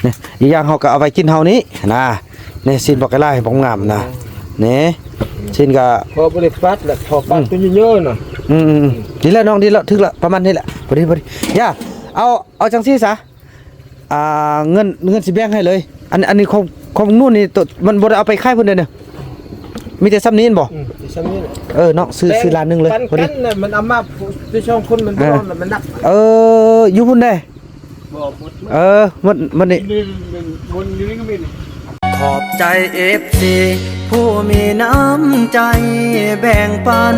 ນີ້ ອີກຢ່າງເຮົາກໍເອົາໄວ້ກິນເຮົານີ້ນະ. ນີ້ຊີ້ນບັກກະຫຼາຍ ບັກງາມນະ. ນີ້ຊີ້ນກໍ ພໍບໍ່ໄດ້ປັດລະ ພໍປັດ ອືມ ຕົວເຍີະໆນະ. ອືມໆໆ ດີແລ້ວນ້ອງ ດີແລ້ວ ຖືກແລ້ວ ປະມານນີ້ແຫຼະ ພໍດີ ພໍດີ. ຢ່າ ເອົາ ເອົາຈັ່ງຊີ້ຊະ ອ່າ ເງິນ ເງິນຊິແບ່ງໃຫ້ເລີຍ. ອັນ ອັນນີ້ຂອງ ຂອງໜູນີ້ ໂຕ ມັນບໍ່ໄດ້ເອົາໄປຂາຍພຸ້ນເດ້ນະ ມີແຕ່ຊ່ຳນີ້ແມ່ນບໍ່? ອືມ ມີຊ່ຳນີ້ແຫຼະ. ເອີ ເນາະ ຊື້ ແບ່ງ ຊື້ລ້ານໜຶ່ງເລີຍ ແບ່ງ ພໍດີ ກັນນະ. ມັນເອົາມາ ໂຕສອງຄົນມັນ ເອີ ບໍ່ ມັນໜັກ. ເອີ ຢູ່ພຸ້ນເດ້. ບໍ່ໝົດ ເອີ ໝົດ ໝົດນີ້ ນີ້ ນີ້ ວົນຢູ່ນີ້ກໍມີນີ້. ຂອບໃຈເອັຟຊີຜູ້ມີນ້ຳໃຈແບ່ງປັນ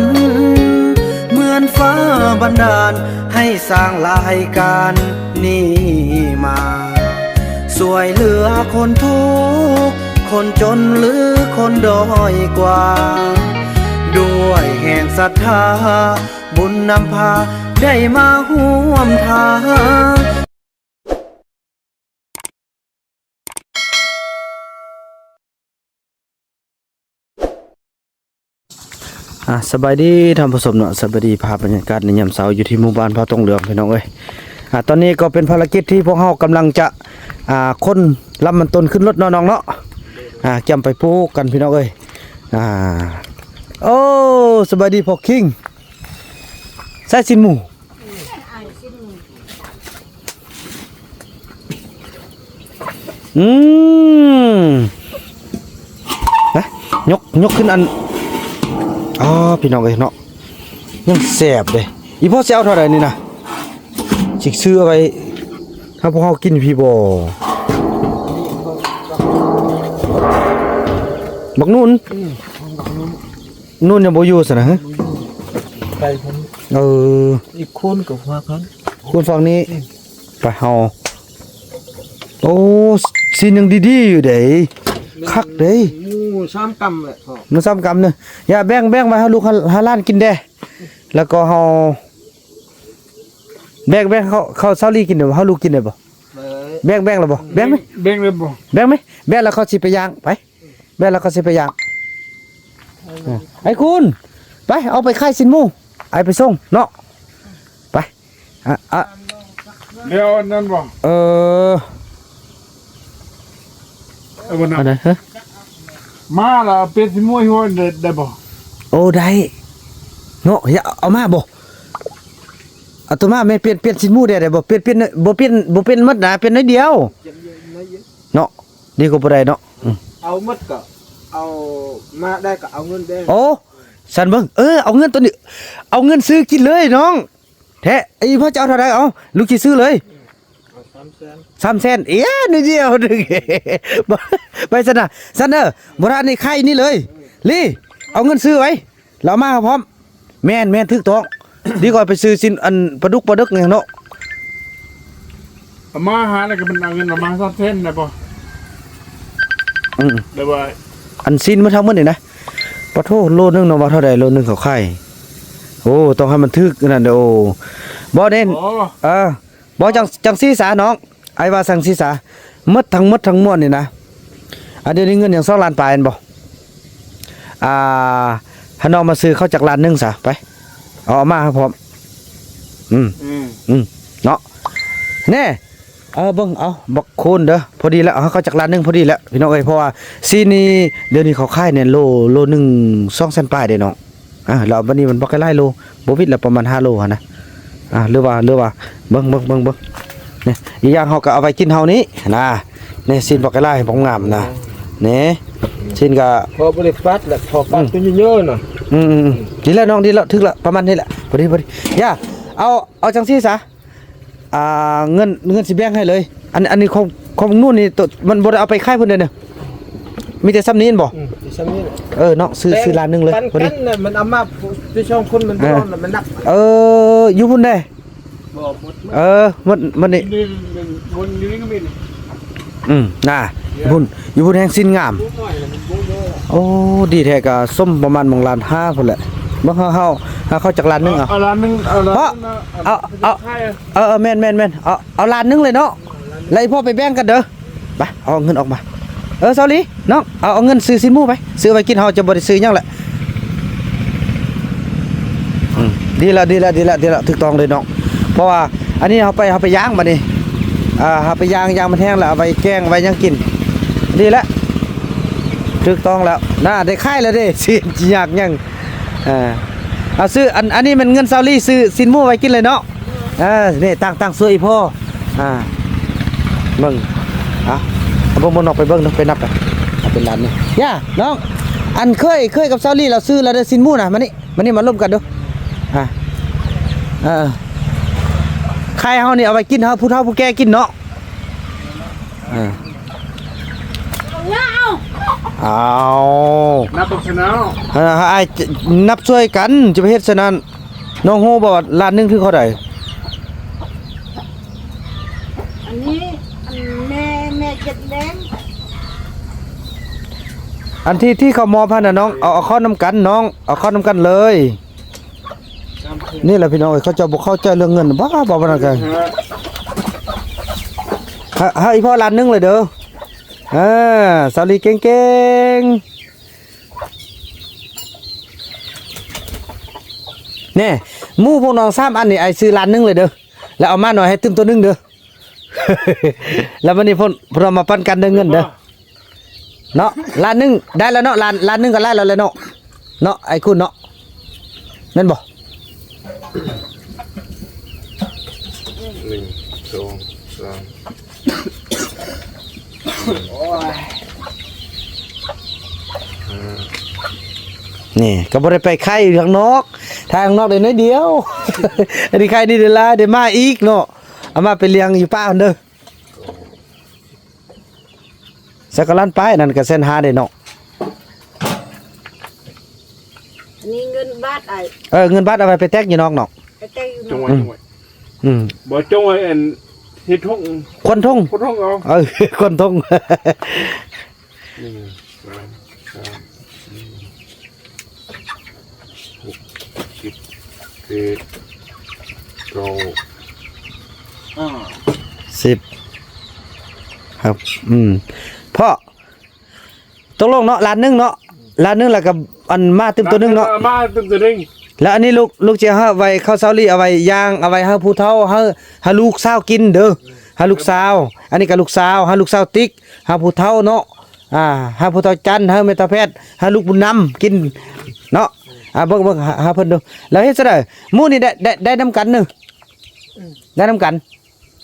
ເໝືອນຟ້າບັນດານໃຫ້ສ້າງລາຍການນີ້ມາ ຊ່ວຍເຫຼືອຄົນທຸກ ຄົນຈົນ ຫຼື ຄົນດ້ອຍກວ່າ ດ້ວຍແຮງສັດທາ ບຸນນຳພາໄດ້ມາຮ່ວມທາງ. ອ່າ ສະບາຍດີທ່ານຜູ້ຊົມເນາະ ສະບາຍດີ ພາບບັນຍາກາດໃນຍາມເຊົ້າຢູ່ທີ່ໝູ່ບ້ານຜາຕົງເຫຼືອງ ພີ່ນ້ອງເອີຍ. ອ່າ ຕອນນີ້ກໍເປັນພາລະກິດທີ່ພວກເຮົາກຳລັງຈະ ອ່າ ຂົນລຳມັນຕົ້ນຂຶ້ນລົດເນາະນ້ອງເນາະ ອ່າ ກຽມໄປປູກກັນ ພີ່ນ້ອງເອີຍ. ອ່າ ໂອ້ ສະບາຍດີພໍ່ຄິງ ໃສ່ຊີ້ນໝູ. ອືມ ນະ ຍົກ ຍົກຂຶ້ນອັນ ອໍ ພີ່ນ້ອງເອີຍເນາະ ຍັງແຊບເດ້. ອີພໍ່ຊິເອົາເທົ່າໃດນີ້ນະ ຊິຊື້ເອົາໄວ້ ຖ້າພວກເຮົາກິນພີ້ບໍ່ ບັກນູນ. ອືມ ນູນຍັງບໍ່ຢູ່ຊັ້ນນະ ບໍ່ຢູ່ ໄກພຸ້ນ. ເອີ ອີກຄູນກໍພາກັນ ຄູນຝັ່ງນີ້. ອືມ ໄປເຮົາ ໂອ້ ຊີ້ນຍັງດີໆຢູ່ເດ້ ຄັກເດ້. ໝູສາມກຳແຫຼະພໍ່ ໝູສາມກຳເນາະ. ຢ່າ ແບ່ງ ແບ່ງໄວ້ໃຫ້ລູກໃຫ້ຫຼານກິນແດ່ ແລ້ວກໍເຮົາແບ່ງ ແບ່ງເຂົ້າ ເຂົ້າເຊົ້າລີ້ກິນໄດ້ບໍ່ ເຮົາລູກກິນໄດ້ບໍ່? ເອີ ແບ່ງ ແບ່ງແລ້ວບໍ່? ແບ່ງໄໝ? ແບ່ງແລ້ວບໍ່? ແບ່ງໄໝ? ແບ່ງແລ້ວເຂົາຊິໄປຍ່າງ ໄປ. ແມ່ນ ແລ້ວກໍຊິໄປຍ່າງ. ເອີ ໄອ້ຄູນ ໄປ ເອົາໄປຂາຍຊີ້ນໝູ ໄອ້ໄປສົ່ງເນາະ ໄປ. ອະ ອະ ແລ້ວອັນນັ້ນບໍ່? ເອີ ເອົາບໍ່ນະ ອັນໃດ? ຮະ ມາລະ ເປັນຊີ້ນໝູໃຫ້ໄດ້ ໄດ້ບໍ່? ໂອ້ ໄດ້ເນາະ. ເອົາມາບໍ່? ເອົາໂຕມາແມ່ ປ່ຽນ ປ່ຽນຊີ້ນໝູໄດ້ ໄດ້ບໍ່? ປ່ຽນ ປ່ຽນ ບໍ່ປ່ຽນ ບໍ່ປ່ຽນໝົດນະ ປ່ຽນໜ້ອຍດຽວເນາະ. ດີກວ່າບໍ່ໄດ້ເນາະ. ອືມ ເອົາໝົດກໍເອົາມາ ໄດ້ກໍເອົາເງິນເດ້. ໂອ້ ຊັ້ນເບິ່ງ ເອີ ເອົາເງິນໂຕນີ້ ເອົາເງິນຊື້ກິນເລີຍນ້ອງ. ແທ້ ອີ່ພໍ່ຈະເອົາເທົ່າໃດ? ເອົາ ລູກຊິຊື້ເລີຍ. ເອົາສາມແສນ ສາມແສນ. ເອີ ໜ້ອຍດຽວໜຶ່ງ ໄປຊັ້ນນະ ຊັ້ນເດີ. ບໍ່ທັນນີ້ຂາຍນີ້ເລີຍ ລີ້ ເອົາເງິນຊື້ໄວ້. ລາວມາພ້ອມ. ແມ່ນ ແມ່ນ ຖືກຕ້ອງ. ດີກວ່າໄປຊື້ຊີ້ນ ອັນ ປາດຸກປາເດິກຫຍັງເນາະ. ເອົາມາຫາແລ້ວກໍມັນເອົາເງິນເອົາມາສອບແທນໄດ້ບໍ່? ອືມ ແຕ່ວ່າ ອັນຊີ້ນມັນທັງໝົດນີ້ນະ ປະໂທ ໂລໜຶ່ງເນາະ ວ່າເທົ່າໃດ ໂລໜຶ່ງເຂົາຂາຍ? ໂອ້ ຕ້ອງໃຫ້ມັນຖືກອັນນັ້ນເດີ. ໂອ້ ບໍ່ເນັ້ນ ເອີ ບໍ່ ຈັ່ງ ຈັ່ງຊີ້ສານ້ອງ ອ້າຍວ່າຈັ່ງຊີ້ສາ ໝົດທັງໝົດທັງມວນນີ້ນະ ອ່າ ດຽວນີ້ເງິນຍັງສອງລ້ານປາຍແມ່ນບໍ່? ອ່າ ໃຫ້ນ້ອງມາຊື້ເຂົ້າຈັກລ້ານໜຶ່ງຊະ ໄປ ເອົາ ເອົາມາໃຫ້ພ້ອມ. ອືມ ອືມ ອືມ ເນາະ ແນ່. ເອີ ເບິ່ງເອົາ ບັກຄູນເດີ ພໍດີແລ້ວ ເອົາເຂົ້າຈັກລ້ານໜຶ່ງພໍດີແລ້ວ ພີ່ນ້ອງເອີຍ. ເພາະວ່າຊີ້ນນີ້ ດຽວນີ້ເຂົາຂາຍແນ່ ໂລ ໂລໜຶ່ງສອງແສນປາຍເດ້ນ້ອງ. ອ່າ ແລ້ວບັດນີ້ມັນບໍ່ຄ່ອຍຫຼາຍໂລ ບໍ່ວິດລະປະມານຫ້າໂລຫັ້ນນະ. ອ່າ ຫຼືວ່າ ຫຼືວ່າ ເບິ່ງ ເບິ່ງ ເບິ່ງ ເບິ່ງ ນີ້ ອີກຢ່າງເຮົາກໍເອົາໄວ້ກິນເຮົານີ້ນະ. ນີ້ຊີ້ນບັກກະຫຼາຍ ບັກງາມນະ. ນີ້ຊີ້ນກໍ ພໍບໍ່ໄດ້ປັດລະ ພໍປັດ ອືມ ຕົວເຍີະໆນະ. ອືມໆໆ ດີແລ້ວນ້ອງ ດີແລ້ວ ຖືກແລ້ວ ປະມານນີ້ແຫຼະ ພໍດີ ພໍດີ. ຢ່າ ເອົາ ເອົາຈັ່ງຊີ້ຊະ ອ່າ ເງິນ ເງິນຊິແບ່ງໃຫ້ເລີຍ. ອັນ ອັນນີ້ຂອງ ຂອງໜູນີ້ ໂຕ ມັນບໍ່ໄດ້ເອົາໄປຂາຍພຸ້ນເດ້ນະ ມີແຕ່ຊ່ຳນີ້ແມ່ນບໍ່? ອືມ ມີຊ່ຳນີ້ແຫຼະ. ເອີ ເນາະ ຊື້ ຊື້ລ້ານໜຶ່ງເລີຍ ພໍດີ. ມັນເອົາມາແຕ່ສອງຄົນ ມັນບໍ່ ເອີ ມັນໜັກ. ເອີ ຢູ່ພຸ້ນເດ້. ບໍ່ໝົດ ເອີ ໝົດ ໝົດນີ້ ນີ້ ນີ້ ວົນຢູ່ນີ້ກໍມີນີ້. ອືມ ນະ ຢູ່ພຸ້ນ ຢູ່ພຸ້ນແຮງຊີ້ນງາມ. ໂອ້ ດີແທ້ ກະສົມປະມານໝ່ອງລ້ານຫ້າພຸ້ນແຫຼະ. ເບິ່ງ ເຮົາ ເຮົາ ເຮົາເຂົ້າຈັກລ້ານໜຶ່ງ. ເອົາ ເອົາ ເອົາລ້ານໜຶ່ງ ເອົາລ້ານໜຶ່ງ. ເອົາ ເອົາ ເອົາ ເອີ ເອີ ແມ່ນ ແມ່ນ ແມ່ນ ເອົາ ເອົາລ້ານໜຶ່ງເລີຍເນາະ. ແລ້ວອີ່ພໍ່ໄປແບ່ງກັນເດີ. ໄປ ເອົາເງິນອອກມາ. ເອີ ຊາວລີ ນ້ອງ ເອົາ ເອົາເງິນຊື້ຊີ້ນໝູໄປ ຊື້ໄວ້ກິນ ເຮົາຈະບໍ່ໄດ້ຊື້ຫຍັງແຫຼະ. ອືມ ດີແລ້ວ ດີແລ້ວ ດີແລ້ວ ຖືກຕ້ອງເລີຍນ້ອງ. ເພາະວ່າອັນນີ້ເຮົາໄປ ເຮົາໄປຍ່າງບັດນີ້ ອ່າ ເຮົາໄປຍ່າງ ຍ່າງມັນແຫ້ງແລ້ວ ເອົາໄວ້ແກງ ໄວ້ຫຍັງກິນ ດີແລ້ວ ຖືກຕ້ອງແລ້ວນະ ໄດ້ຂາຍແລ້ວເດ້ ຊິ ຊິຍາກຫຍັງ ເອີ ເອົາຊື້ ອັນ ອັນນີ້ແມ່ນເງິນຊາວລີຊື້ຊີ້ນໝູໄວ້ກິນເລີຍເນາະ ເອີ ນີ້ ຕັ້ງ ຕັ້ງຊ່ວຍອີ່ພໍ່ ອ່າ ເບິ່ງ ອ່ະ ເອົາເບິ່ງ ເບິ່ງ ນ້ອງໄປເບິ່ງເນາະ ໄປນັບກັນ ເອົາເປັນລ້ານນີ້ ຢ່າ ນ້ອງ ອັນເຄີຍ ເຄີຍກັບຊາວລີລາວຊື້ລະເດີ ຊີ້ນໝູນະ ມານີ້ ມານີ້ ມາລົມກັນດູ ອ່າ ເອີ ຂາຍເຮົານີ້ເອົາໄວ້ກິນ ເຮົາຜູ້ເຖົ້າຜູ້ແກ່ກິນເນາະ ເອີ ເອົາ ນັບເອົາຊະເນາະ ເອີ ອ້າຍ ນັບຊ່ວຍກັນ ຈະໄປເຮັດຊະນັ້ນ ນ້ອງຮູ້ບໍ່ວ່າລ້ານໜຶ່ງຖືກເທົ່າໃດ? ອັນນີ້ ອັນແມ່ ແມ່ເຈັດແລງ ອັນທີ່ ທີ່ເຂົາມອບຫັ້ນນະນ້ອງ ເອົາ ເອົາເຂົ້ານຳກັນນ້ອງ ເອົາເຂົ້ານຳກັນເລີຍ. ນີ້ແຫຼະພີ່ນ້ອງເອີຍ ເຂົາເຈົ້າບໍ່ເຂົ້າໃຈເລື່ອງເງິນ ບ້າ ເວົ້າປານນັ້ນກະ ເອົາ ເອົາອີ່ພໍ່ລ້ານໜຶ່ງເລີຍເດີ ເອີ ສາວລີເກັ່ງໆ ແນ່ ໝູພວກນ້ອງສາມອັນນີ້ ອ້າຍຊື້ລ້ານໜຶ່ງເລີຍເດີ ແລ້ວເອົາໝານ້ອຍໃຫ້ຕື່ມໂຕໜຶ່ງເດີ ແລ້ວບັດນີ້ເພິ່ນ ເພິ່ນເອົາມາປັນກັນເດີເງິນເດີ ເນາະ ລ້ານໜຶ່ງໄດ້ແລ້ວເນາະ ລ້ານ ລ້ານໜຶ່ງກໍໄດ້ແລ້ວແຫຼະເນາະ ເນາະ ອ້າຍຄຸນເນາະ ແມ່ນບໍ່? ໜຶ່ງ ສອງ ສາມ ໂອ້ຍ ຫ້າ ນີ້ກໍບໍ່ໄດ້ໄປຂາຍຢູ່ທາງນອກ ທາງນອກໄດ້ໜ້ອຍດຽວ ອັນນີ້ຂາຍນີ້ໄດ້ຫຼາຍ ໄດ້ມາອີກເນາະ ເອົາມາໄປລ້ຽງຢູ່ປ່າພຸ້ນເດີ. ສັກກະລ້ານປາຍ ອັນນັ້ນກະແສນຫ້າເດ້ເນາະ ອັນນີ້ເງິນບາດອ້າຍ ເອີ ເງິນບາດເອົາໄວ້ໄປແຕກຢູ່ນອກເນາະ ໄປແຕກຢູ່ນອກ ອືມ ອືມ ບໍ່ຈົ່ງໄວ້ອັນເຮັດທົ່ງ ຄວັນທົ່ງ ຄວັນທົ່ງເອົາ ເອີ ຄວັນທົ່ງ ໜຶ່ງ ສອງ ສາມ ສີ່ ຫົກ ເຈັດ ແປດ ເກົ້າ ສິບ ຄັບ ອືມ ພໍ່ ຕົກລົງເນາະ ລ້ານໜຶ່ງເນາະ ລ້ານໜຶ່ງ ແລ້ວກໍອັນໝາຕື່ມໂຕໜຶ່ງເນາະ ໝາຕື່ມໂຕໜຶ່ງ ແລ້ວອັນນີ້ລູກ ລູກຈະເອົາໄວ້ເຂົ້າເຊົາລີ້ ເອົາໄວ້ຍ່າງ ເອົາໄວ້ໃຫ້ຜູ້ເຖົ້າ ໃຫ້ ໃຫ້ລູກສາວກິນເດີ ໃຫ້ລູກສາວ ອັນນີ້ກໍລູກສາວ ໃຫ້ລູກສາວຕິກ ໃຫ້ຜູ້ເຖົ້າເນາະ ອ່າ ໃຫ້ຜູ້ເຖົ້າຈັນ ໃຫ້ແມ່ເຖົ້າແພດ ໃຫ້ລູກບຸນນຳກິນເນາະ ອ່າ ເບິ່ງ ເບິ່ງ ໃຫ້ ໃຫ້ເພິ່ນດູ ແລ້ວເຮັດຈັ່ງໃດ ໝູ່ນີ້ໄດ້ ໄດ້ ໄດ້ນຳກັນເນີ ອືມ ໄດ້ນຳກັນ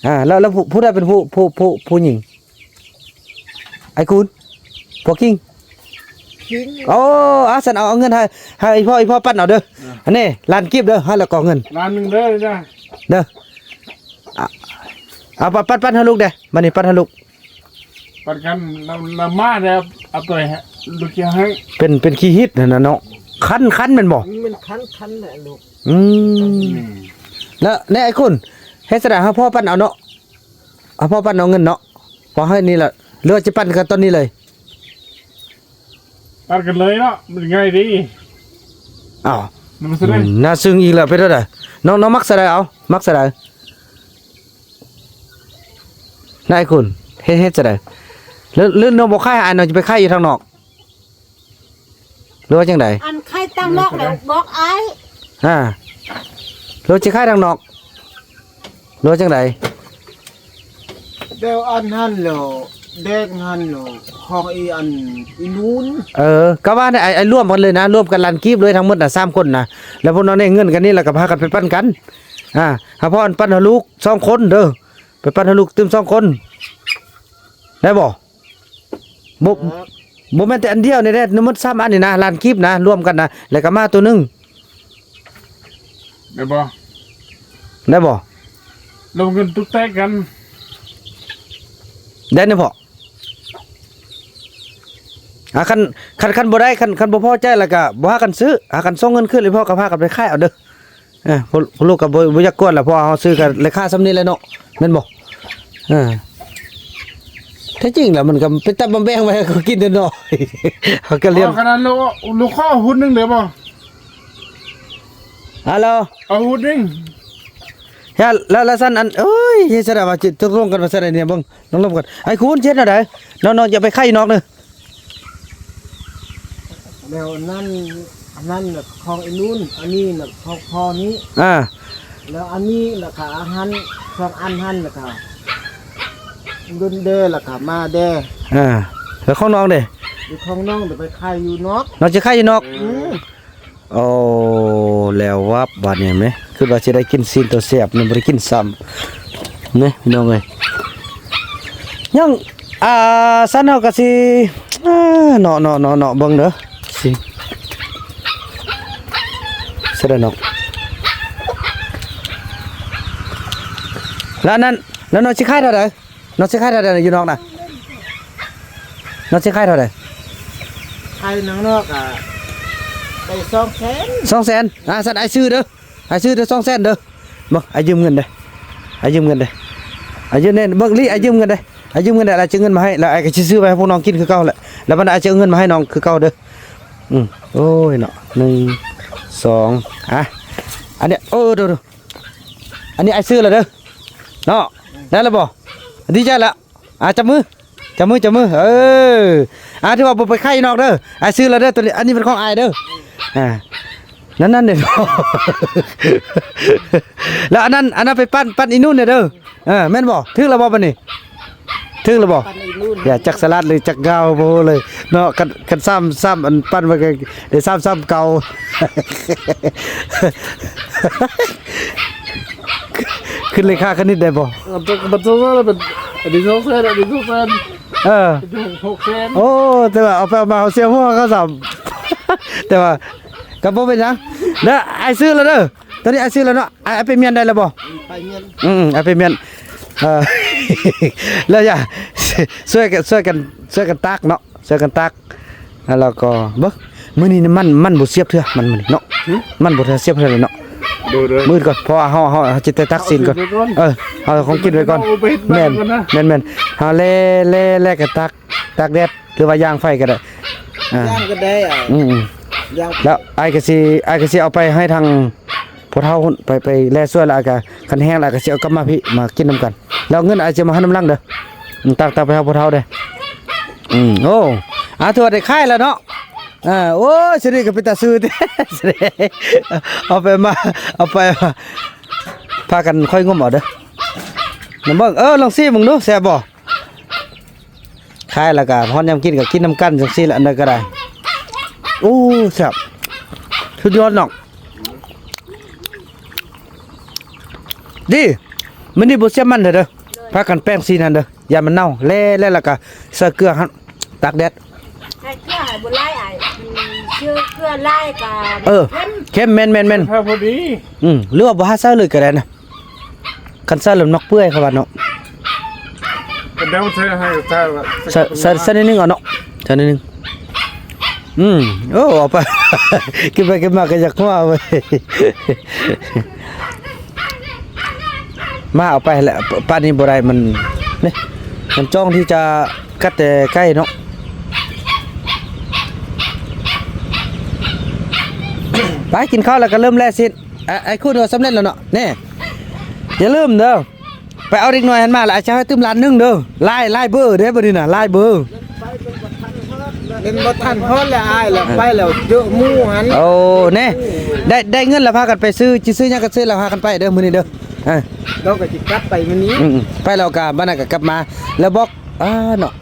ອ່າ ແລ້ວ ແລ້ວຜູ້ ຜູ້ໃດເປັນຜູ້ ຜູ້ ຜູ້ ຜູ້ຍິງ ອ້າຍຄູນ ພວກຄິງ ຄິງ ໂອ້ ອ່າ ຊັ້ນເອົາ ເອົາເງິນໃຫ້ ໃຫ້ອີ່ພໍ່ ອີ່ພໍ່ປັນເອົາເດີ ອ່າ ອັນນີ້ລ້ານກີບເດີ ໃຫ້ແລ້ວກໍເງິນ ລ້ານໜຶ່ງເດີ ເດີ ອ່າ ເອົາ ປັນ ປັນໃຫ້ລູກເດ້ ມານີ້ ປັນໃຫ້ລູກ ປັນກັນ ນຳ ນຳມາແລ້ວ ເອົາໄປໃຫ້ລູກເຈົ້າໃຫ້ ເປັນ ເປັນຂີ້ຫີດຫັ້ນນະເນາະ ຄັນ ຄັນແມ່ນບໍ່? ມັນຄັນ ຄັນແຫຼະລູກ ອືມ ອືມ ແລ້ວ ແນ່ ອ້າຍຄຸນ ເຮັດຈັ່ງໃດ ໃຫ້ພໍ່ປັນເອົາເນາະ ໃຫ້ພໍ່ປັນເອົາເງິນເນາະ ພໍ່ໃຫ້ນີ້ລະ ຫຼືວ່າຈະປັນກັນຕອນນີ້ເລີຍ? ປັນກັນເລີຍເນາະ ມັນງ່າຍດີ ອ້າວ ນຳມາຊະເລີຍ ອືມ ໜ້າຊຶ້ງອີກແລ້ວ ເປັນຈັ່ງໃດ ນ້ອງ ນ້ອງມັກຊະໃດ ເອົາ ມັກຊະໃດ? ນາຍຄຸນ ເຮັດ ເຮັດຈັ່ງໃດ ຫຼື ຫຼືນ້ອງບໍ່ຂາຍໃຫ້ອ້າຍ ນ້ອງຈະໄປຂາຍຢູ່ທາງນອກ ຫຼືວ່າຈັ່ງໃດ? ອັນຂາຍທາງນອກແລ້ວບອກອ້າຍ ອ່າ ຫຼືຈະຂາຍທາງນອກ ຫຼືວ່າຈັ່ງໃດ? ແລ້ວອັນຫັ້ນແລ້ວ ແດກຫັ້ນແລ້ວ ຂອງອີອັນ ອີນູນ ເອີ ກໍວ່າໃນ ໄອ້ ໄອ້ລວມກັນເລີຍນະ ລວມກັນລ້ານກີບເລີຍທັງໝົດນະ ສາມຄົນນະ ແລ້ວພວກນ້ອງໄດ້ເງິນກັນນີ້ ແລ້ວກໍພາກັນໄປປັນກັນ ອ່າ ໃຫ້ພໍ່ປັນໃຫ້ລູກສອງຄົນເດີ ໄປປັນໃຫ້ລູກຕື່ມສອງຄົນ ໄດ້ບໍ່? ບໍ່ ບໍ່ແມ່ນແຕ່ອັນດຽວນີ້ເດ້ ທັງໝົດສາມອັນນີ້ນະ ລ້ານກີບນະ ລວມກັນນະ ແລ້ວກໍໝາໂຕໜຶ່ງ ໄດ້ບໍ່? ໄດ້ບໍ່? ລວມກັນຕຸກແຕກກັນ ໄດ້ນະພໍ່? ອ່າ ຄັນ ຄັນ ຄັນບໍ່ໄດ້ ຄັນ ຄັນບໍ່ພໍໃຈແລ້ວກໍບໍ່ຫາກັນຊື້ ຫາກັນສົ່ງເງິນຄືນ ແລ້ວພໍ່ກໍພາກັນໄປຂາຍເອົາເດີ. ເອີ ພວກ ພວກລູກກໍບໍ່ ບໍ່ຢາກກວນລະ ເພາະວ່າເຮົາຊື້ກັນລາຄາສ່ຳນີ້ແຫຼະເນາະ ແມ່ນບໍ່? ເອີ ແທ້ຈິງລະມັນກໍເປັນຕາບຳແບງໄວ້ໃຫ້ເຂົາກິນແຕ່ນ້ອຍ ເຮົາກໍລ້ຽງ ເອົາຂະໜາດລູກ ລູກຂໍຫຸດໜຶ່ງໄດ້ບໍ່? ຮາໂລ ເອົາຫຸດໜຶ່ງ ແລ້ວ ແລ້ວຊັ້ນ ອັນ ໂອ້ຍ ເຮັດຊັ້ນວ່າ ຊິຕົກລົງກັນວ່າຊັ້ນນີ້ ເບິ່ງ ນ້ອງລົມກັນ ໄອ້ຄູນ ຊິເຮັດແນວໃດ? ນ້ອງໆ ຢ່າໄປໄຄນອກເດີ. ແລ້ວອັນນັ້ນ ອັນນັ້ນນະຂອງອີ່ນູນ ອັນນີ້ນະຂອງພໍ່ນີ້ ອ່າ ແລ້ວອັນນີ້ລະກະອັນຫັ້ນ ສອງອັນຫັ້ນລະກະ ດຸນເດ້ ແລ້ວກໍມາເດ້. ອ່າ ແລ້ວຂອງນ້ອງເດ້? ຢູ່ຂອງນ້ອງເດ້ໄປຂາຍຢູ່ນອກ. ນ້ອງຈະຂາຍຢູ່ນອກ? ອືມ. ໂອ້ ແລ້ວວັບບາດນີ້ແມ ຄິດວ່າຊິໄດ້ກິນຊີ້ນໂຕແຊບ ມັນບໍ່ໄດ້ກິນຊ້ຳ ນີ້ພີ່ນ້ອງເອີຍ. ຍັງ ອ່າ ຊັ້ນເຮົາກໍຊິ ອ່າ ເນາະ ເນາະ ເນາະ ເນາະ ເບິ່ງເດີ ຊິ ຊິໄດ້ເນາະ. ແລ້ວອັນນັ້ນ ແລ້ວນ້ອງຊິຂາຍເທົ່າໃດ? ນ້ອງຊິຂາຍເທົ່າໃດຢູ່ນອກນະ? ນ້ອງຊິຂາຍເທົ່າໃດ? ຂາຍນອກນອກ ອ່າ ໄດ້ສອງແສນ. ສອງແສນ? ອ່າ ຊັ້ນອ້າຍຊື້ເດີ ອ້າຍຊື້ເດີ ສອງແສນເດີ. ເບິ່ງ ອ້າຍຢືມເງິນເດີ ອ້າຍຢືມເງິນເດີ ອ້າຍຢືມແນ່ ເບິ່ງລີ້ ອ້າຍຢືມເງິນເດີ ອ້າຍຢືມເງິນເດີ ແລ້ວຈະເງິນມາໃຫ້ ແລ້ວອ້າຍກໍຊິຊື້ໄປໃຫ້ພວກນ້ອງກິນຄືເກົ່າແຫຼະ. ແລ້ວບັດນັ້ນອ້າຍຈະເອົາເງິນມາໃຫ້ນ້ອງຄືເກົ່າເດີ. ອືມ ໂອ້ຍເນາະ ໜຶ່ງ ສອງ ອ່ະ ອັນນີ້ ໂອ້ ດູ ອັນນີ້ອ້າຍຊື້ແລ້ວເດີ ເນາະ ໄດ້ແລ້ວບໍ່? ດີໃຈແລ້ວ. ອ່າ ຈັບມື ຈັບມື ຈັບມື ເອີ ອ່າ ຖືວ່າບໍ່ໄປຂາຍນອກເດີ ອ້າຍຊື້ແລ້ວເດີ ໂຕນີ້ ອັນນີ້ເປັນຂອງອ້າຍເດີ. ອ່າ ນັ້ນໆ ເດ້ ແລ້ວອັນນັ້ນ ອັນນັ້ນໄປປັ້ນ ປັ້ນອີ່ນຸ່ນເດີ. ເອີ ແມ່ນບໍ່? ຖືກແລ້ວບໍ່ບັດນີ້? ຖືກແລ້ວບໍ່? ປັ້ນອີ່ນຸ່ນ ຢ່າຈັກສະຫຼັດ ຫຼື ຈັກງາວ ບໍ່ຮູ້ເລີຍເນາະ. ຄັນ ຄັນຊ້ຳ ຊ້ຳອັນປັ້ນມັນກໍໄດ້ຊ້ຳ ຊ້ຳເກົ່າ. ຄິດເລຂາຄະນິດໄດ້ບໍ່? ເອີ ແຕ່ມັນສອງແສນ ແລ້ວເປັນ ອັນນີ້ສອງແສນ ອັນນີ້ສອງແສນ ເອີ ເປັນຫົກແສນ. ໂອ້ ແຕ່ວ່າເອົາໄປເອົາມາເຮົາເສຍຫົວເຂົາຊ້ຳ ແຕ່ວ່າກໍບໍ່ເປັນຫຍັງ. ແລ້ວອ້າຍຊື້ແລ້ວເດີ ຕອນນີ້ອ້າຍຊື້ແລ້ວເນາະ. ອ້າຍ ອ້າຍໄປມ້ຽນໄດ້ແລ້ວບໍ່? ໄປມ້ຽນ ອືມ ອ້າຍໄປມ້ຽນ. ເອີ ແລ້ວຢ່າ ຊ່ວຍກັນ ຊ່ວຍກັນ ຊ່ວຍກັນຕາກເນາະ ຊ່ວຍກັນຕາກ. ແລ້ວກໍເບິ່ງ ມື້ນີ້ມັນ ມັນບໍ່ສຽບເທື່ອ ມັນມື້ນີ້ເນາະ ຫື? ມັນບໍ່ເທື່ອສຽບເທື່ອເນາະ. ໂດຍໆ ມື້ອື່ນກ່ອນ ເພາະວ່າເຮົາ ເຮົາ ເຮົາຈະໄດ້ຕັກຊີ້ນກ່ອນ. ເອົາຊີ້ນໄວ້ກ່ອນ ເອີ ເອົາຂອງກິນໄວ້ກ່ອນ. ເອົາໄປເຮັດ ແມ່ນ ແມ່ນກ່ອນນະ ແມ່ນໆ ເຮົາແລ່ ແລ່ ແລ່ກໍຕາກ ຕາກແດດ ຫຼືວ່າຍ່າງໄຟກໍໄດ້ ອ່າ ຍ່າງກໍໄດ້ ອ່າ ອືມໆ ຍ່າງ. ແລ້ວອ້າຍກໍຊິ ອ້າຍກໍຊິເອົາໄປໃຫ້ທາງ ພໍ່ເຖົ້າພຸ້ນ ໄປ ໄປແລ່ຊ່ວຍ ແລ້ວກໍຄັນແຫ້ງແລ້ວກໍຊິເອົາກັບມາພີ້ ມາກິນນຳກັນ. ແລ້ວເງິນອ້າຍຊິມາໃຫ້ນຳຫຼັງເດີ ອືມ ຕາກ ຕາກໄປຫາພໍ່ເຖົ້າເດີ. ອືມ ໂອ້ ອ່າ ຖືວ່າໄດ້ຂາຍແລ້ວເນາະ. ເອີ ໂອ້ຍ ຊະນິດກໍເປັນຕາຊື້ແທ້ ເອົາໄປມາ ເອົາໄປມາ ພາກັນຄ່ອຍງົມເອົາເດີ ນຳເບິ່ງ. ເອີ ລອງຊີມເບິ່ງດູ ແຊບບໍ່? ຂາຍແລ້ວກໍຮອດຍາມກິນກໍກິນນຳກັນຈັ່ງຊີ້ແຫຼະ ອັນໃດກໍໄດ້. ໂອ້ ແຊບ ສຸດຍອດນ້ອງ ດີ. ມື້ນີ້ບໍ່ສຽບມັນເດີ ພາກັນແປງຊີ້ນຫັ້ນເດີ ຢ້ານມັນເນົ່າ. ແລ່ ແລ້ວກໍໃສ່ເກືອຫັ້ນ ຕາກແດດ ໃສ່ເກືອໃຫ້ບໍ່ຫຼາຍອ້າຍ ມັນເຊື້ອເກືອຫຼາຍກໍ ເອີ ເຄັມ ເຄັມ ແມ່ນໆໆ ພໍດີ ອືມ ຫຼືວ່າບໍ່ຫາໃສ່ເລີຍກໍໄດ້ນະ. ຄັນໃສ່ແລ້ວມັກເປື່ອຍ ເຂົາວ່າເນາະ. ຄັນເຮົາໃສ່ໃຫ້ ໃສ່ ໃສ່ ໃສ່ໜ້ອຍໜຶ່ງເອົາເນາະ ໃສ່ໜ້ອຍໜຶ່ງ. ອືມ ໂອ້ ເອົາໄປ ກິນໄປກິນມາກໍຢາກຫົວເວີຍ. ມາ ເອົາໄປແຫຼະ ປານນີ້ບໍ່ໄດ້ ມັນ ນີ້ ມັນຈ້ອງທີ່ຈະກັດແຕ່ໄກ່ເນາະ. ໄປກິນເຂົ້າແລ້ວກໍເລີ່ມແລ່ຊີ້ນ. ອ່ະ ອ້າຍຄູດວ່າສຳເລັດແລ້ວເນາະ. ນີ້ ຢ່າລືມເດີ ໄປເອົາເດັກນ້ອຍຫັ້ນມາ ແລ້ວອ້າຍຈະໃຫ້ຕື່ມລ້ານໜຶ່ງເດີ. ຫຼາຍ ຫຼາຍເບີເດ້ ບັດນີ້ນະ ຫຼາຍເບີ. ເປັນບໍ່ທັນຮອດແລ້ວອ້າຍ ແລ້ວໄປແລ້ວເຈີໝູ່ຫັ້ນ. ໂອ້ ແນ່ ໄດ້ ໄດ້ເງິນແລ້ວພາກັນໄປຊື້ ຊິຊື້ຫຍັງກໍຊື້ ແລ້ວພາກັນໄປເດີ ມື້ນີ້ເດີ. ອ່າ ເຮົາກໍຊິກັບໄປມື້ນີ້. ອືມໆ ໄປແລ້ວກໍບັດນັ້ນກໍກັບມາ ແລ້ວບອກ ອ່າ ເນາະ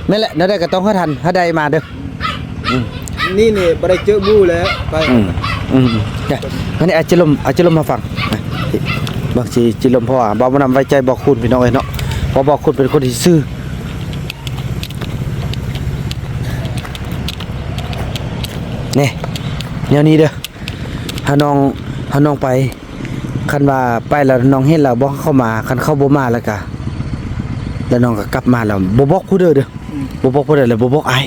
ແມ່ນແຫຼະ ແນວໃດກໍຕ້ອງໃຫ້ທັນ ໃຫ້ໄດ້ມາເດີ. ອືມ ນີ້ນີ້ບໍ່ໄດ້ເຈີບູແລ້ວ ໄປ ອືມ ອືມ ອືມ ອັນນີ້ອາດຈະລົມ ອາດຈະລົມມາຟັງ ເບິ່ງຊິ ຊິລົມ ເພາະວ່າບ່າວບຸນນຳໄວ້ໃຈບ່າວຄູນ ພີ່ນ້ອງເອີຍເນາະ ເພາະບ່າວຄູນເປັນຄົນທີ່ຊື່ ນີ້ ແນວນີ້ເດີ. ຫານ້ອງ ຫານ້ອງໄປ ຄັນວ່າໄປແລ້ວນ້ອງເຫັນແລ້ວບອກເຂົາມາ ຄັນເຂົາບໍ່ມາແລ້ວກະ ແລ້ວນ້ອງກະກັບມາແລ້ວບໍ່ບອກຜູ້ເດີເດີ ອືມ ບໍ່ບອກຜູ້ໃດ ແລ້ວບໍ່ບອກອ້າຍ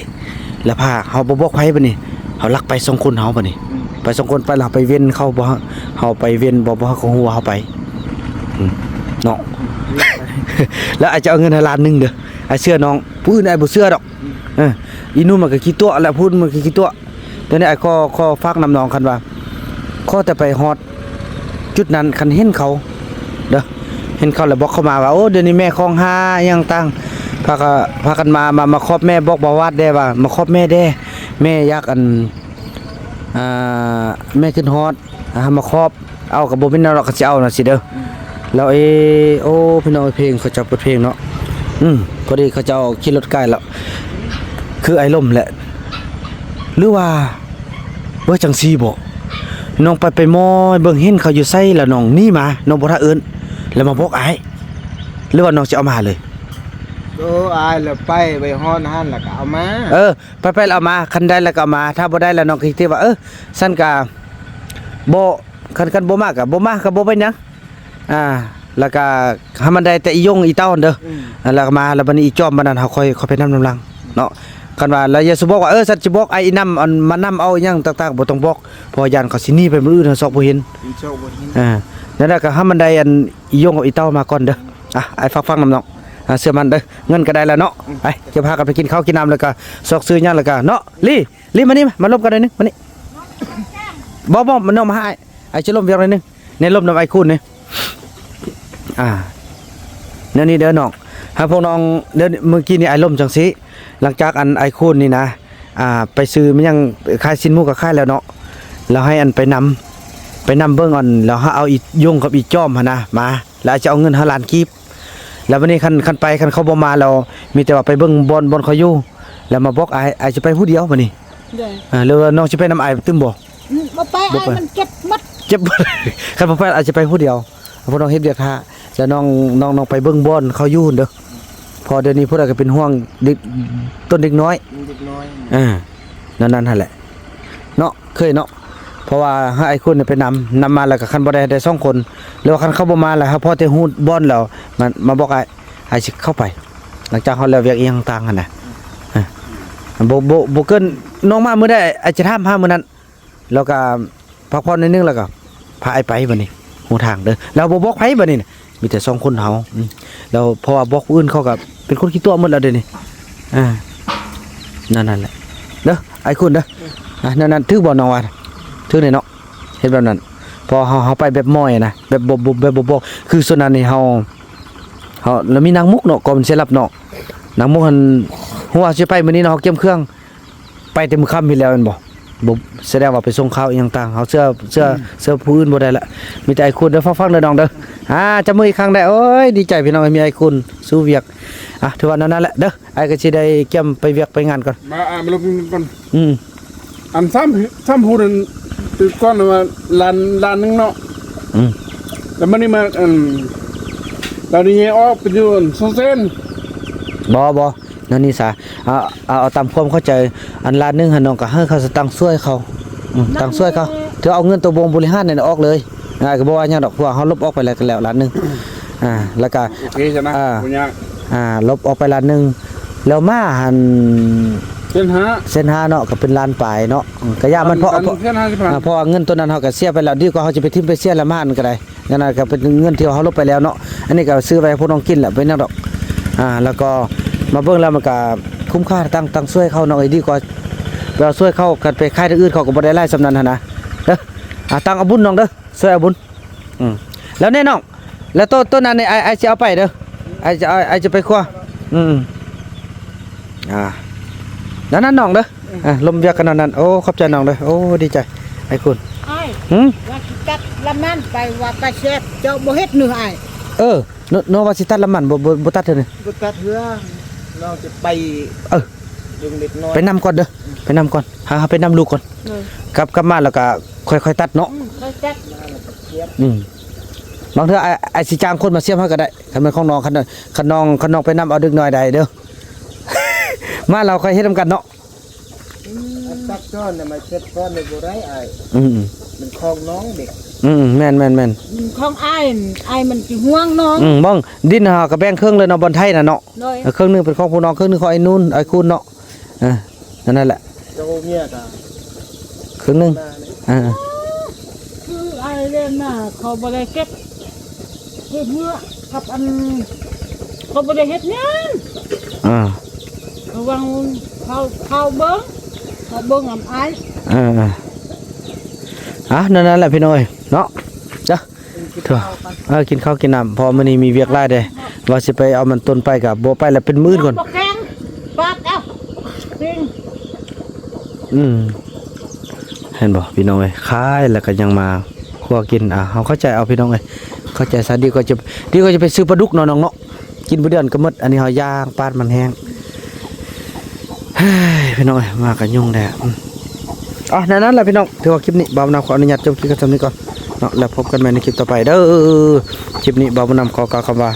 ແລ້ວພາເຮົາບໍ່ບອກໃຜບັດນີ້ ເຮົາລັກໄປສອງຄົນເຮົາບັດນີ້ ອືມ ໄປສອງຄົນໄປແລ້ວເຮົາໄປເວັ້ນເຂົາບໍ່ ເຮົາໄປເວັ້ນບໍ່ ບໍ່ໃຫ້ເຂົາຮູ້ວ່າເຮົາໄປ ອືມ ເນາະ ແລ້ວອ້າຍຈະເອົາເງິນໃຫ້ລ້ານໜຶ່ງເດີ ອ້າຍເຊື່ອນ້ອງ ຜູ້ອື່ນອ້າຍບໍ່ເຊື່ອດອກ ອືມ ເອີ ອີ່ໜຸ່ມມັນກະຂີ້ຕົວະ ແລະຜູ້ອື່ນມັນກະຂີ້ຕົວະ ຕອນນີ້ອ້າຍຂໍ ຂໍຝາກນຳນ້ອງ ຄັນວ່າຂໍແຕ່ໄປຮອດຈຸດນັ້ນ ຄັນເຫັນເຂົາເດີ ເຫັນເຂົາແລ້ວບອກເຂົາມາວ່າ ໂອ້ ດຽວນີ້ແມ່ຄອງຫາຫຍັງຕ່າງ ພາກະ ພາກັນມາ ມາ ມາຂອບແມ່ ບອກບ່າວວາດແດ່ວ່າ ມາຂອບແມ່ແດ່ ແມ່ຢາກ ອັນ ອ່າ ແມ່ຄຶດຮອດ ອ່າ ມາຂອບ ເອົາ ກໍບໍ່ເປັນຫຍັງດອກ ຄັນຊິເອົານະ ຊິເດີ ອືມ ແລ້ວເອ ໂອ້ ພີ່ນ້ອງເອີຍ ເພງ ເຂົາເຈົ້າເປີດເພງເນາະ. ອືມ ພໍດີເຂົາເຈົ້າຂີ່ລົດໃກ້ແລ້ວ ຄືອ້າຍລົມແຫຼະ ຫຼືວ່າ ເບິ່ງຈັ່ງຊີ້ບໍ ນ້ອງໄປ ໄປມອຍເບິ່ງເຫັນເຂົາຢູ່ໃສ ແລ້ວນ້ອງໜີມາ ນ້ອງບໍ່ທັນເອີ້ນ ແລ້ວມາບອກອ້າຍ ຫຼືວ່ານ້ອງຊິເອົາມາເລີຍ? ໂອ້ ອ້າຍລະໄປ ໄປຮອດຫັ້ນລະກະເອົາມາ. ເອີ ໄປ ໄປລະເອົາມາ ຄັນໄດ້ລະກະເອົາມາ ຖ້າບໍ່ໄດ້ລະນ້ອງກະຊິຕິວ່າ ເອີ ຊັ້ນກະບໍ່ ຄັນ ຄັນບໍ່ມາກະບໍ່ມາ ກະບໍ່ເປັນຫຍັງ. ອ່າ ລະກະໃຫ້ມັນໄດ້ແຕ່ອີຢົງອີເຕົ້າຫັ້ນເດີ. ອືມ ອ່າ ລະກະມາ ລະບາດນີ້ອີຈອມບາດນັ້ນ ເຮົາຄ່ອຍ ຄ່ອຍໄປນຳນຳຫຼັງເນາະ. ຄັນວ່າລະຢ່າສູ່ບອກວ່າ ເອີ ສັນຊິບອກອ້າຍອີນຳ ອັນມານຳເອົາອີຫຍັງຕ່າງໆ ບໍ່ຕ້ອງບອກ ເພາະວ່າຢ້ານເຂົາຊິໜີໄປມື້ອື່ນ ເຮົາຊອກບໍ່ເຫັນ ຊອກບໍ່ເຫັນ. ອ່າ ນັ້ນລະກະໃຫ້ມັນໄດ້ອັນອີຢົງກັບອີເຕົ້າມາກ່ອນເດີ. ອ່ະ ອ້າຍຝາກຝັງນຳນ້ອງ ອ່າ ເຊື່ອໝັ້ນເດີ ເງິນກະໄດ້ລະເນາະ. ອືມ ໄປ ຈະພາກັນໄປກິນເຂົ້າກິນນ້ຳ ລະກະຊອກຊື້ຫຍັງ ລະກະເນາະ. ລີ ລີ ມານີ້ ມາລົມກັນໜ້ອຍໜຶ່ງ ມານີ້. ບໍ່ ບໍ່ ມານ້ອງມາຫາອ້າຍ ອ້າຍຈະລົມວຽກໜ້ອຍໜຶ່ງ ໃນລົມນຳອ້າຍຄູນນີ້. ອ່າ ແນວນີ້ເດີນ້ອງ ໃຫ້ພວກນ້ອງ ດຽວມື້ກີ້ນີ້ອ້າຍລົມຈັ່ງຊີ້ ຫຼັງຈາກອັນອ້າຍຄູນນີ້ນະ ອ່າ ໄປຊື້ແມ່ນຫຍັງ ຂາຍຊີ້ນໝູກະຂາຍແລ້ວເນາະ ແລ້ວໃຫ້ອັນໄປນຳ ໄປນຳເບິ່ງອັນ ແລ້ວໃຫ້ເອົາອີຢົງກັບອີຈອມຫັ້ນນະມາ ແລ້ວອາດຈະເອົາເງິນຫ້າລ້ານກີບ. ແລ້ວບາດນີ້ຄັນ ຄັນໄປ ຄັນເຂົາບໍ່ມາແລ້ວ ມີແຕ່ວ່າໄປເບິ່ງບ່ອນ ບ່ອນເຂົາຢູ່ ແລ້ວມາບອກອ້າຍ ອ້າຍຊິໄປຜູ້ດຽວບາດນີ້. ໂດຍ ເອີ ຫຼືວ່ານ້ອງຊິໄປນຳອ້າຍຕື່ມບໍ່? ອືມ ບໍ່ໄປ ບໍ່ໄປ ອ້າຍມັນເຈັບໝົດ. ເຈັບ ຄັນບໍ່ໄປອາດຈະໄປຜູ້ດຽວ ພວກນ້ອງເຮັດວຽກຖ້າ ແລ້ວນ້ອງ ນ້ອງ ນ້ອງໄປເບິ່ງບ່ອນເຂົາຢູ່ເດີ ເພາະດຽວນີ້ຜູ້ໃດກະເປັນຫ່ວງເດັກ ຕົ້ນເດັກນ້ອຍ ເດັກນ້ອຍ. ເອີ ນັ້ນ ນັ້ນຫັ້ນແຫຼະເນາະ ເຄີຍເນາະ ເພາະວ່າໃຫ້ອ້າຍຄູນໄປນຳ ນຳມາແລ້ວກະຄັນບໍ່ໄດ້ ໄດ້ສອງຄົນ ຫຼືວ່າຄັນເຂົາບໍ່ມາແລ້ວ ເຮົາພໍແຕ່ຮູ້ບ່ອນແລ້ວ ມາ ມາບອກອ້າຍ ອ້າຍຊິເຂົ້າໄປ ຫຼັງຈາກເຮົາແລ້ວວຽກອີ່ຫຍັງຕ່າງຫັ້ນນະ. ອ່າ ບໍ່ ບໍ່ ບໍ່ເກີນ ນ້ອງມາມື້ໃດ ອ້າຍຈະຖາມຫາມື້ນັ້ນ ແລ້ວກະພັກຜ່ອນໜ້ອຍໜຶ່ງ ແລ້ວກະພາອ້າຍໄປບາດນີ້ ຮູ້ທາງເດີ ແລ້ວບໍ່ບອກໃຜບາດນີ້ນະ ມີແຕ່ສອງຄົນເຮົາ. ອືມ ແລ້ວເພາະວ່າບອກຜູ້ອື່ນເຂົາກະເປັນຄົນຂີ້ຕົວະໝົດແລ້ວດຽວນີ້. ອ່າ ນັ້ນ ນັ້ນແຫຼະເດີ ອ້າຍຄູນເດີ. ອ່າ ນັ້ນ ນັ້ນ ຖືກບໍ່ນ້ອງວ່າ ຖືກແນ່ເນາະ ເຮັດແບບນັ້ນ ເພາະເຮົາ ເຮົາໄປແບບໝອຍນະ ແບບບໍ່ ບໍ່ ແບບບໍ່ບອກ ຄືສ່ວນນັ້ນນີ້ເຮົາ ເຮົາ ລະມີນາງມຸກເນາະ ກໍມັນເສຍລັບເນາະ ນາງມຸກຫັ້ນ ຮູ້ວ່າຊິໄປມື້ນີ້ເນາະ ເຮົາກຽມເຄື່ອງ ໄປແຕ່ມື້ຄ່ຳພີ້ແລ້ວແມ່ນບໍ່? ບໍ່ ສະແດງວ່າໄປສົ່ງຂ່າວອີ່ຫຍັງຕ່າງ ເຮົາເຊື່ອ ເຊື່ອ ອືມ ເຊື່ອຜູ້ອື່ນບໍ່ໄດ້ລະ ມີແຕ່ອ້າຍຄູນເດີ ຟັງໆ ເດີນ້ອງເດີ. ອ່າ ຈັບມືອີກຄັ້ງໄດ້ ໂອ້ຍ ດີໃຈພີ່ນ້ອງ ມີອ້າຍຄູນສູ້ວຽກ. ອ່ະ ຖືວ່າແນວນັ້ນແຫຼະເດີ ອ້າຍກະຊິໄດ້ກຽມໄປວຽກໄປງານກ່ອນ ມາ ອ່າ ມາລົມກັນກ່ອນ. ອືມ ອັນຊ້ຳ ຊ້ຳພຸດນັ້ນ ຄືກ່ອນວ່າລ້ານ ລ້ານໜຶ່ງເນາະ. ອືມ ແລ້ວມື້ນີ້ມາ ອັນ ແລ້ວນີ້ແຍກອອກເປັນຢູ່ສອງແສນ. ບໍ່ ບໍ່ ແນວນີ້ສາ ເອົາ ເອົາ ເອົາຕາມຄວາມເຂົ້າໃຈ ອັນລ້ານໜຶ່ງຫັ້ນ ນ້ອງກະໃຫ້ເຂົາສະຕາງຊ່ວຍເຂົາ. ອືມ ຕາງຊ່ວຍເຂົາ ຖືເອົາເງິນໂຕບົ່ງບໍລິຫານນັ້ນອອກເລີຍ. ອ້າຍກະບໍ່ວ່າຫຍັງດອກ ເພາະວ່າເຮົາລົບອອກໄປແລ້ວ ກະແລ້ວລ້ານໜຶ່ງ. ອ່າ ແລ້ວກະ ໂອເຄຊະນະ ອ່າ ບໍ່ຍາກ. ອ່າ ລົບອອກໄປລ້ານໜຶ່ງ ແລ້ວມາຫັ້ນ ເສັ້ນຫ້າ ເສັ້ນຫ້າເນາະ ກະເປັນລ້ານປາຍເນາະ. ອືມ ກະຢ່າມັນ ເພາະ ເພາະ ເສັ້ນຫ້າສິບພັນ ອ່າ ເພາະວ່າເງິນໂຕນັ້ນເຮົາກະເສຍໄປແລ້ວ ດີກວ່າເຮົາຈະໄປຖິ້ມໄປເສຍແລ້ວມາຫັ້ນກະໄດ້. ນັ້ນນະ ກະເປັນເງິນທີ່ເຮົາລົບໄປແລ້ວເນາະ ອັນນີ້ກະຊື້ໄວ້ໃຫ້ພວກນ້ອງກິນແຫຼະ ບໍ່ເປັນຫຍັງດອກ. ອ່າ ແລ້ວກໍມາເບິ່ງແລ້ວມັນກະຄຸ້ມຄ່າ ຕາງ ຕາງຊ່ວຍເຂົານ້ອງເອີຍ ດີກວ່າ ແບບວ່າຊ່ວຍເຂົາ ຄັນໄປຂາຍທາງອື່ນເຂົາກະບໍ່ໄດ້ຫຼາຍສ່ຳນັ້ນຫັ້ນນະ. ເດີ ອ່າ ຕາງເອົາບຸນນ້ອງເດີ ຊ່ວຍເອົາບຸນ. ອືມ ແລ້ວແນ່ນ້ອງ ແລ້ວໂຕ ໂຕນັ້ນນີ້ ອ້າຍ ອ້າຍຊິເອົາໄປເດີ ອ້າຍຈະ ອ້າຍຈະໄປຄົວ. ອືມ ອ່າ ນັ້ນໆ ນ້ອງເດີ. ອ່າ ລົມວຽກກັນນັ້ນໆ ໂອ້ ຂອບໃຈນ້ອງເດີ ໂອ້ ດີໃຈ ອ້າຍຄຸນ. ອ້າຍ ຫື ວ່າຊິຕັດລຳມັນໄປ ວ່າໄປແຊບ ເຈົ້າບໍ່ເຮັດໜຶ ອ້າຍ. ເອີ ນ້ອງ ນ້ອງວ່າຊິຕັດລຳມັນ ບໍ່ ບໍ່ ບໍ່ຕັດເທື່ອນີ້ ບໍ່ຕັດເທື່ອ ນ້ອງຈະໄປ ເອີ ເບິ່ງເດັກນ້ອຍ ໄປນຳກ່ອນເດີ ໄປນຳກ່ອນ ຫາ ຫາໄປນຳລູກກ່ອນ. ເອີ ກັບ ກັບມາແລ້ວກະຄ່ອຍ ຄ່ອຍຕັດເນາະ. ອືມ ຄ່ອຍຕັດ. ອືມ ບາງເທື່ອ ອ້າຍ ອ້າຍຊິຈ້າງຄົນມາສຽມໃຫ້ກະໄດ້ ຄັນແມ່ນຂອງນ້ອງ. ຄັນ ຄັນນ້ອງ ຄັນນ້ອງໄປນຳເອົາເດັກນ້ອຍໄດ້ເດີ ມາແລ້ວຄ່ອຍເຮັດນຳກັນເນາະ. ອືມ ຕັດກ່ອນນະ ມາເຮັດກ່ອນໄດ້ບໍ່ໄດ້ອ້າຍ. ອືມ ມັນຂອງນ້ອງເດ. ອືມ ແມ່ນໆໆ ຂອງອ້າຍ ອ້າຍມັນຊິຫ່ວງນ້ອງ. ອືມ ເບິ່ງ ດິນເຮົາກະແບ່ງເຄິ່ງເລີຍເນາະ ບ່ອນໄຖນະເນາະ. ໂດຍ ເຄິ່ງໜຶ່ງເປັນຂອງພວກນ້ອງ ເຄິ່ງໜຶ່ງຂອງອ້າຍນູນ ອ້າຍຄູນເນາະ. ເອີ ນັ້ນແຫຼະ ເຈົ້າເມຍກະເຄິ່ງໜຶ່ງ. ເອີ ຄືອ້າຍເລນນະ ເຂົາບໍ່ໄດ້ເກັບ ເຮັດເມືອກັບອັນ ເຂົາບໍ່ໄດ້ເຮັດຫຍັງ. ອ່າ ລະວັງເຂົາ ເຂົາເບິ່ງ ເຂົາເບິ່ງອຳອ້າຍ. ເອີ ອ່າ ນັ້ນແຫຼະພີ່ນ້ອງເອີຍເນາະ. ເອີ ກິນເຂົ້າກິນນ້ຳ ເພາະມື້ນີ້ມີວຽກຫຼາຍເດ້ ວ່າຊິໄປເອົາມັນຕົ້ນໄປກະບໍ່ໄປລະ ເປັນມື້ອື່ນກ່ອນ. ອືມ ເຫັນບໍ່ພີ່ນ້ອງເອີຍ ຂາຍແລ້ວກະຍັງມາຄົວກິນ. ອ່າ ເຮົາເຂົ້າໃຈເອົາພີ່ນ້ອງເອີຍ ເຂົ້າໃຈຊະ ດີກວ່າຈະ ດີກວ່າຈະໄປຊື້ປາດຸກເນາະນ້ອງເນາະ ກິນບໍ່ເດືອນກໍໝົດ. ອັນນີ້ເຮົາຍ່າງປາດມັນແຮງ ເຮີ້ຍ ພີ່ນ້ອງເອີຍ ມາກໍຍຸງແທ້. ອືມ ເອົາ ແນວນັ້ນແຫຼະພີ່ນ້ອງ ຖືວ່າຄລິບນີ້ບ່າວບຸນນຳຂໍອະນຸຍາດຈົບຄລິບກັນສ່ຳນີ້ກ່ອນເນາະ ແລ້ວພົບກັນໃໝ່ໃນຄລິບຕໍ່ໄປເດີ. ຄລິບນີ້ບ່າວບຸນນຳຂໍກ່າວຄຳວ່າ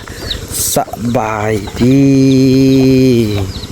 ສະບາຍດີ.